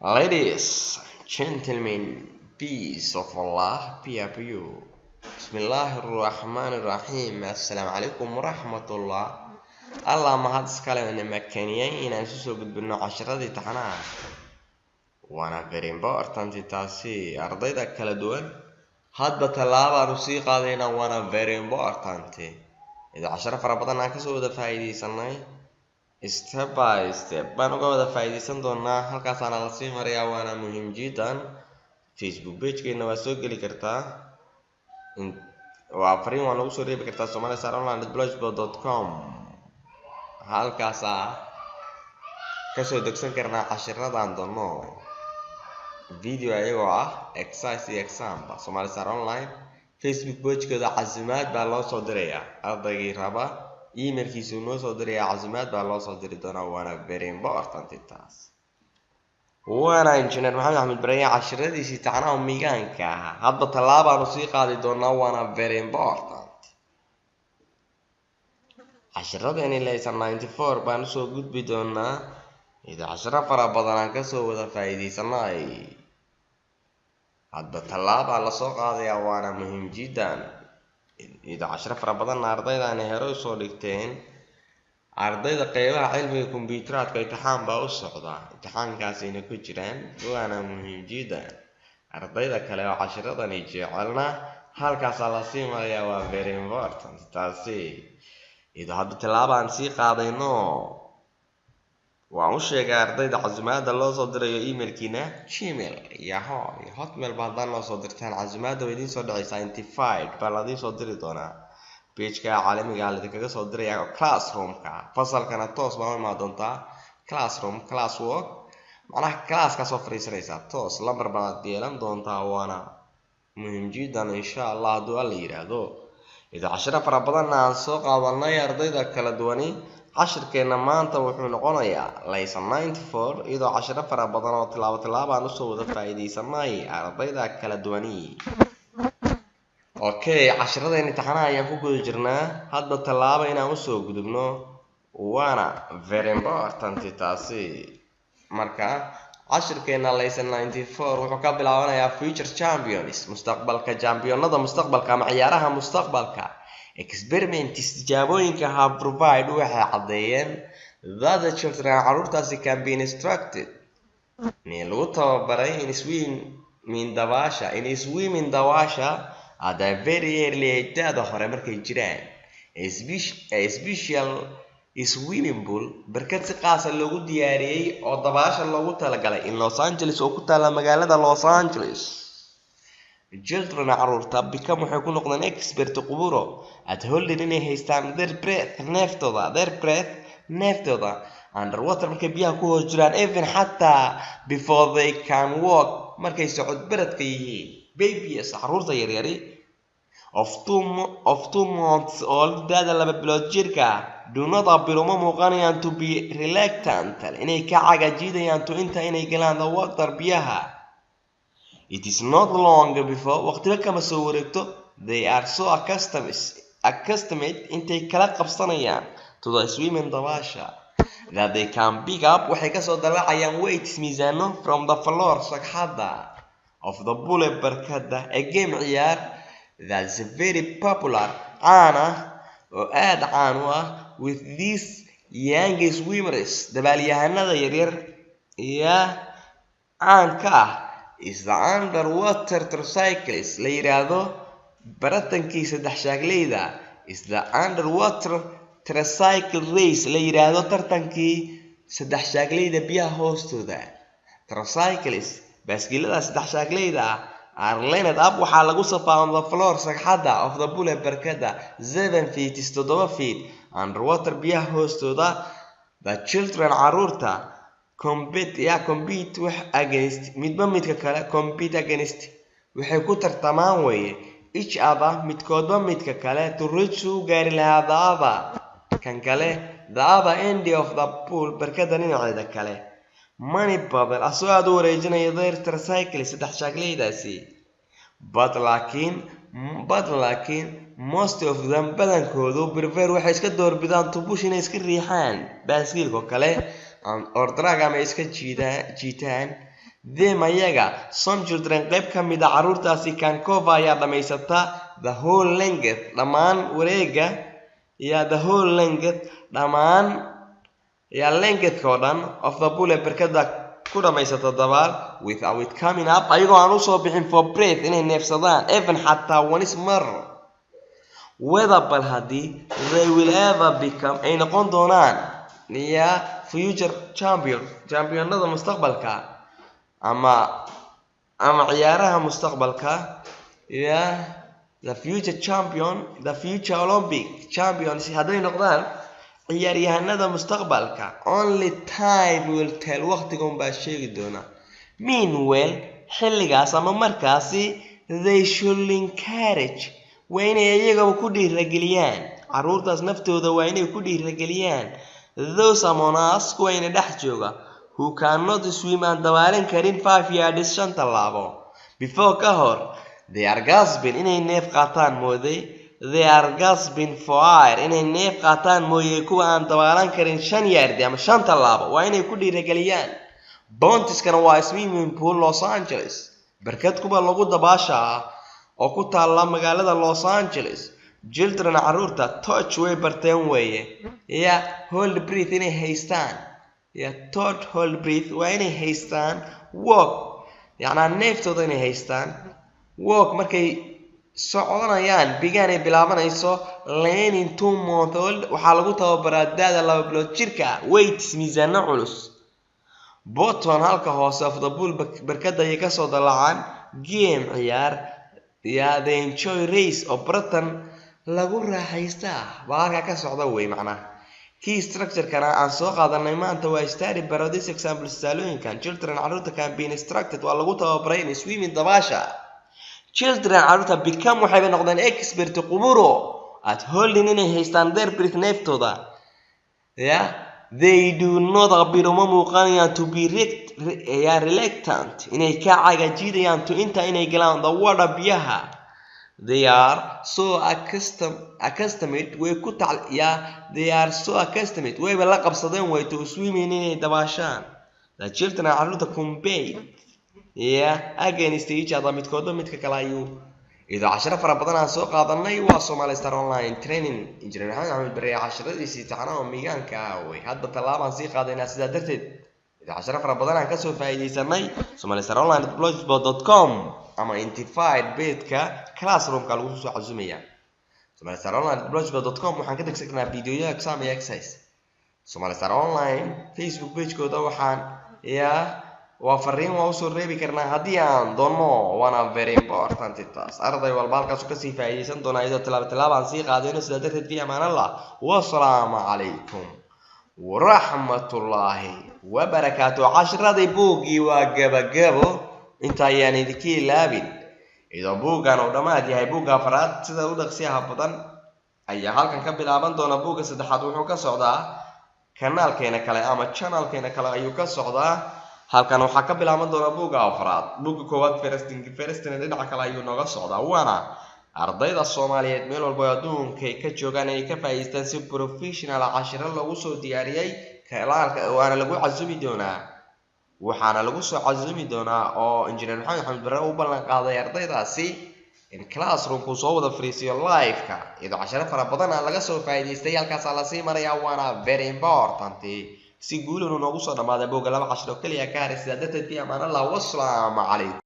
Ladies, gentlemen, peace of Allah be upon you. Bismillaahi Raxmaani Raxiim. Assalaamu calaykum waraxmatullah. Allah mahad iskale na makaniyay inaan isu soo gudbino casharadii taxanaha. Waana very important taasi, ardayda kala duwan. Hadba tallaabaanu sii qaadaynaa, waana very important. Ida casharo fara badan aan kasoo wada faa'iidaysanay, step by step baan uga wada faa'iidaysan doonaa. Halkaasaana lasii marayaa, waana muhiim jiddan. Facebook pagekeena waa soo geli kartaa, waa fariin waa nagu soo reebi kartaa, somalistar online blogspot.com. Halkaasaa kasoo degsan karnaa cashiradan doono, video ayagoo ah, exercise iyo examba. Somali Star Online Facebook pagekooda casimaad baa loo soo dirayaa. Ardaygii raba emailkiisu noo soo dirayaa, casimaad baa loo soo diri doonaa. Waana very important taas. Waana Engineer Maxamed Axmed Baraya, cashiradiisii taxanaha migaanka ahaa. Hadba tallaabaanu sii qaadi doonaa, waana very important. Cashiradeenii lesson 94 baan usoo gudbi doonaa, ida cashiro fara badan aan kasoo wada faa'iidaysanay. Hadba tallaabaa lasoo qaadayaa, waana muhiim jiddan. Ida cashiro fara badanna ardaydaani hore usoo dhigteen. Ardayda qeybaha cilmiga kombiyuuteraadka imtixaan baa u socda, imtixaankaasayna ku jiraan, waana muhiim jiddan. Ardayda kale oo cashiradani jecelna halkaasaa lasii marayaa, waa very important taasi. Iyadoo hadda tallaabaan sii qaadayno, waan u sheegay ardayda casumaada loo soo dirayo emailkiina, Gmail, Yahoo iyo Hotmail ba haddaan noo soo dirtaan, casumaada way idiin soo dhacaysaa. Invite baa ladiin soo diri doonaa, pageka caalamiga lidinkaga soo diraya. Classroomka, fasalkana toos baa u imaan doontaa. Classroom, class work, macnaha classka soo fadhiisanaysaa, toos lambar baad yeelan doontaa. Waana muhiim jiddan, insha Allah, hadduu Alla yidhaahdo. Ida cashiro fara badanna aan soo qaadanay ardayda kala duwani. Cashirkeena maanta wuxuu noqonayaa lesson 94, iyadoo cashiro fara badan oo tilaabo tilaabo aan usoo wada faa'iidaysanay, ardayda kala duwani. Okay, cashiradeen imtixaanaha ayaan ku guda jirnaa, hadba tallaabo inaan usoo gudubno, waana very important taasi. Marka cashirkeena lesson 94 wuxuu ka bilaabanayaa future champions, mustaqbalka, championada mustaqbalka ama ciyaaraha mustaqbalka. Experiments, tijaabooyinka, have proved, waxay caddeeyeen, that the children, caruurtaasi, can be instructed, in lagu tababaray, in swimming, dabaasha, in swimming, dabaasha, at a very early age, da-da hore markay jiraan. A special swimming pool, barkad si qaasa loogu diyaariyey oo dabaasha loogu talagalay, in Los Angeles, oo ku taala magaalada Los Angeles. Children, caruurta, become, waxay ku noqdeen, expert, khuburo, at holding, inay haystaan, their breath, neeftooda, their breath, neeftooda, underwater, markay biyaha ku hoos jiraan, even, xataa, before they can walk, markay socod beradka yihiin. Babies, caruurta yaryari, of 2 months old, da-da 2 bilood jirka, do not appear, uma muuqanayaan, to be reluctant, inay ka cagajiidayaan, to enter, inay galaan, the water, biyaha. It is not long before, waqtiba kama soo wareegto, they are so accustomed, intay kala qabsanayaan, to the swimming, dabaasha, that they can pick up, waxay kasoo dalaacayaan, weights, miisaano, from the floor, sagxadda, of the pool, barkada. A game, ciyaar, that is very popular, caan ah oo aada caan u ah, with these young swimmers, dabaalyahanada yaryar iyo caan ka ah, is the underwater tricycles, la yiraahdo baratankii saddex shaagleyda, is the underwater tricycle race, la yiraahdo tartankii saddex shaagleyda biyaha hoostooda. Tricycles, baaskiilada saddex shaagleyda ah, are lined up, waxaa lagu safaa, on the floor, sagxadda, of the pool, barkada, 7 feet, 7 feet, underwater, biyaha hoostooda. The children, caruurta, compete, ya compete wax, against, midba midka kale, compete against, waxay ku tartamaan weeye, each other, midkoodba midka kale, to reach, u gaari lahaa, the other, kan kale, the other end of the pool, barkada dhinaceeda kale. Many paddle, asoo aada u wareejinaya, their tricycle, saddex shaagleydaasi. But laakiin most of them, badankoodu, prefer, waxay iska doorbidaan, to push, inay iska riixaan baaskiilka kale, or drag, ama iska jiidaan jiitaan. Them ayaga, some children, qayb ka mid a carruurtaasi, can cover, ayaa dhamaysata, the whole length, dhammaan wareega ya, the whole length, dhammaan ya, lengthka oo dhan, of the pool, ee barkada ku dhamaysata dabaal, without coming up, ayagoo aan usoo bixin, for breath, inay neefsadaan, even, xataa, once, mar. Whether, bal haddii, they will ever become, ay noqon doonaan ya, future champion, championada mustaqbalka ama ciyaaraha mustaqbalka ya, the future champion, the future Olympic champions, hadday noqdaan ciyaaryahanada mustaqbalka, only time will tell, waqtiga unbaa sheegi doona. Meanwhile, xilligaas ama markaasi, they should encourage, waa inay iyagaba ku dhiirageliyaan carruurtaas naftooda, waa inay ku dhiirageliyaan, those among us, kuwa ina dhex jooga, who cannot swim, aan dabaalin karin, 5 yards, 5 tallaabo, before, ka hor, they are gasping, inay neef qaataan mooday, they are gasping for air, inay neef qaataan mooye, kuwa aan dabaalan karin 5 yardi ama 5 tallaabo waa inay ku dhiirageliyaan. Pondiskana waa swimming pool Los Angeles, barkad kuwa lagu dabaasha ah oo ku taalla magaalada Los Angeles. Children, carruurta, taught, way barteen weeye ya, hold breath, inay haystaan ya, taught hold breath, waa inay haystaan, walk, yacnaa neeftooda inay haystaan, walk, markay soconayaan, began, ay bilaabanayso, learning 2 month old, waxaa lagu tababaraa da'da 2 bilood jirka ah, weights, miisaano culus. Bottom, halka hoose, of the pool, barkada ayay kasoo dalacaan, game, ciyaar ya, they enjoy, race, oo baratan lagu raaxaystaa baa halkaa ka socda wey. Macnaha key structure-kana aan soo qaadanay maanta waa study, baro, this example, tusaalooyinkan. Children, carruurta, can be instructed, waa lagu tababaray, in swimming, dabaasha. Children, carruurta, become, waxayba noqdeen, expert, khuburo, at holding, inay haystaan, their breath, neeftooda ya. They do not appear, uma muuqanayaan, to be ya, reluctant, inay ka cagajiidayaan, to enter, inay galaan, the water, biyaha. They are so accustomed, way ku tac ya, they are so accustomed, wayba la qabsadeen way, to swimming, inay dabaashaan. The children, carruurta, compete ya, against each other, midkoodba midka kale ayuu. Iyadoo casharo fara badan aan soo qaadanay, waa Somali Star Online Training, Injineer Maxamed Axmed Bare, casharadiisii taxanaha oo miigaanka ah wey. Hadba tallaabaan sii qaadaynaa. Sidaa darteed, iyadoo casharo fara badan aan kasoo faa'iidaysanay Somali Star Online blogspot.com ama intified pageka classroomka lagu soo casumaya, Somali Star Online blogspot.com waxaan ka degsan karnaa videoyo, exam iyo exercise. Somali Star Online Facebook pagekooda waxaan ya waa fariin waa usoo reebi karnaa haddii aan doono, waana very important taas. Arday walba halkaasu kasii faa'iidaysan doonaa, iyadoo tallaabo tallaabo aan sii qaadayno. Sidaa darteed, fi amaan Allah, wasalaamu calaykum waraxmatullaahi wabarakaatu. Cashiradii buuggii waa gabagabo, inta ayaan idinka ilaabin. Iyadoo buuggan uu dhammaad yahay, buugga afraad sida u dhaqsiyaha badan ayaa halkan ka bilaaban doona. Buugga saddexaad wuxuu ka socdaa kanaalkeena kale ama channelkeena kale ayuu ka socdaa. Halkan waxaa ka bilaaban doona buugga afraad. Buugga koowaad, First Things First-na, dhinaca kale ayuu nooga socdaa. Waana ardayda Soomaaliyeed meel walba oo adduunka ay ka joogaan inay ka faa'iidaystaan si professional cashiro loogu soo diyaariyey kanaalka, waana lagu casumi doonaa, waxaana lagu soo casumi doonaa oo Injineer Maxamed Axmed Bare u ballan qaaday ardaydaasi in classroomku soo wada fariisiyo live-ka, iyadoo casharo fara badan aan laga soo faa'iidaystay. Halkaasaa lasii marayaa, waana very important. Si guulanu noogu soo dhammaaday buugga, laba cashar oo keliya ka haray. Sidaa darteed, fi amaan Allah, wasalaamu calaykum.